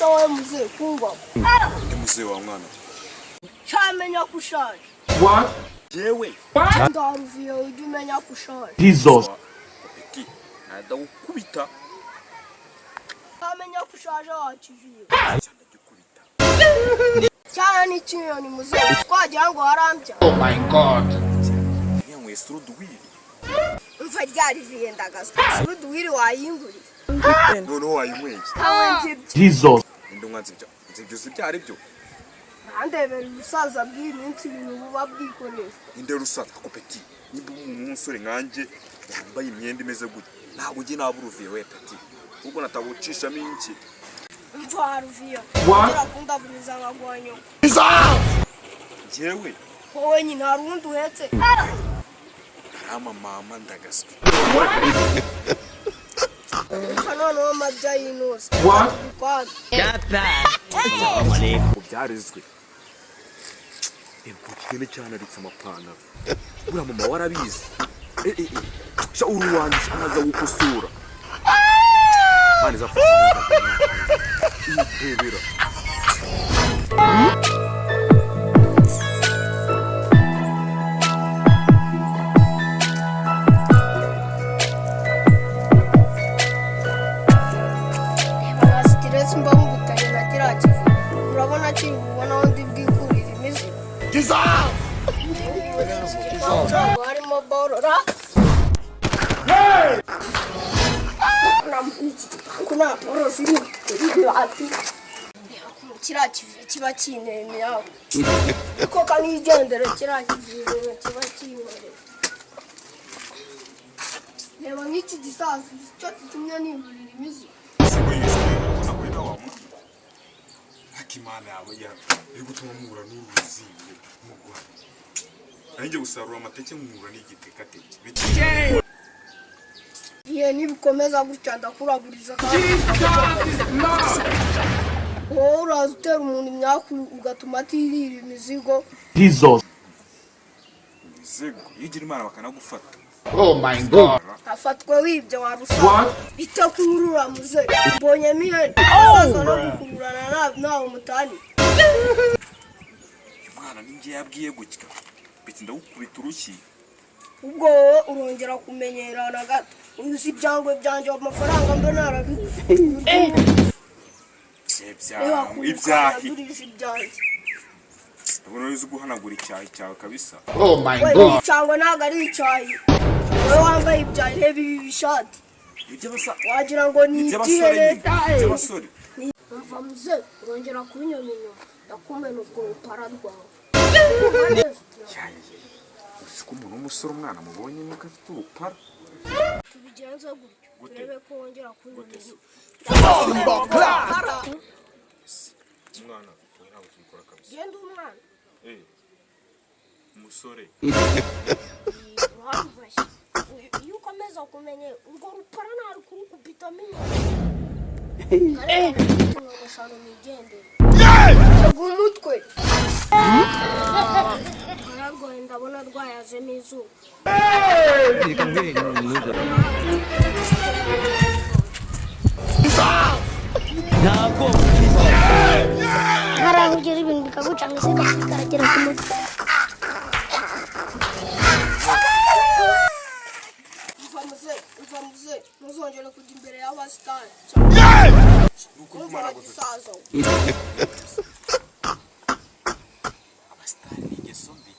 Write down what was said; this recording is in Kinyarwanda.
Wowe muzehe kungwa. Ndi muzehe wa mwana. Cyamenya ko ushaje. Yewe. Ndaruviye, ujye umenya ko ushaje. Jesus. Petit, ndagukubita. Cyamenya ko ushaje wakiviye. Cyane ndagukubita. Cyane n'ikinyoni muzehe, twagira ngo warambya. Yanyweye suruduwiri. Umva ryariviye, ndagaswa suruduwiri wayinguriye. Noneho wayinyweye? Ntawe nzibye. Jesus. Ninde unywa nzibyo? Nzibyo uzi ibyo ari byo? Ndebera ubusaza bw'iyi minsi, ibintu buba bwikoreshwa. Ninde rusaza ko petit? Niba umusore nkanjye yambaye imyenda imeze gutya, ntabwo ujye naba uruviye we petit, ahubwo natagucishamo inki. Umva waruviye, ugera kundaburiza nkaguha nyoko. Njyewe? Wowe nyine, hari uwundi uhetse? Arama mama, ndagaswe. Umva noneho amabya y'intuza tubikwana. Ngo byarezwe reba kigene cyanaritse amapantaro. Buriya mama warabizi. Eh, eh, eh. Sha uri uwanjye, sha nkaza gukosora. Mani izafasha rebera. Reba nka stress mba nkubitanye na kiriya kivu, urabona kiri bubona aho ndi bwikurire imizigo. Ntabwo harimo borora kuna boro ziri ati kiriya kivu kiba kintemye yawe ariko kanigendere, kiriya kivu kiba kinkorera. Reba nk'iki gisasu cyo gitumye nimburira imizigo. Hakimana yawe ya iri gutuma muhura n'uruzingo mugwa. Nanjye gusarura amateke nkura n'igitekateke. Iye nibikomeza gutya ndakuraburiza, kandi wowe uraza utera umuntu imyaku ugatuma atirira imizigo. Jesus. Imizigo iyo ugira Imana bakanagufata. Oh my God. Afatwa wibye warusaba bitakurura muze mbonyemo ihene asaza no gukururana ntawe mutani. Uyu mwana ninjye yabwiye gutya biti ndagukubita urushyi. Ubwo wowe urongera kumenyerana gato, uzi ibyangwe byanjye, amafaranga mba narabiguze. Reba Ibyahi. kudurisha ibyanjye. Ndabona uzi guhanagura icyahi cyawe kabisa. Oh my We God. icyangwe ntabwo ari icyayi, wowe wambaye ibyayi. Reba ibi bishati. Iby'abasa Wagira ngo ni iby'abasore iby'ihene. nyine, iby'abasore. Umva muze, urongera kubinyoma inyuma ndakumena urwo rupara rwawe. Uzi ko umuntu w'umusore, umwana mubonye nuko afite urupara. Tubigenze gutyo. Gute? Turebe ko wongera kunyoma inyuma. Umwana we ntabwo tubikora kabisa. Genda umwana. Eh, umusore. Urarubashye iyo ukomeza kumenya urwo rupara ntari kurukubitamo inyuma 5 nigendere. Tega umutwe rwarwaye, ndabona rwayazemo izuba. Hari aho ugera ibintu bikagucanga ese bikaragera ku mutwe. Umva muze, umva muze, ntuzongere kujya imbere y'abasitari. Nuko Umva Imana gusa. Gisaza we. Abasitari ni ingeso mbi.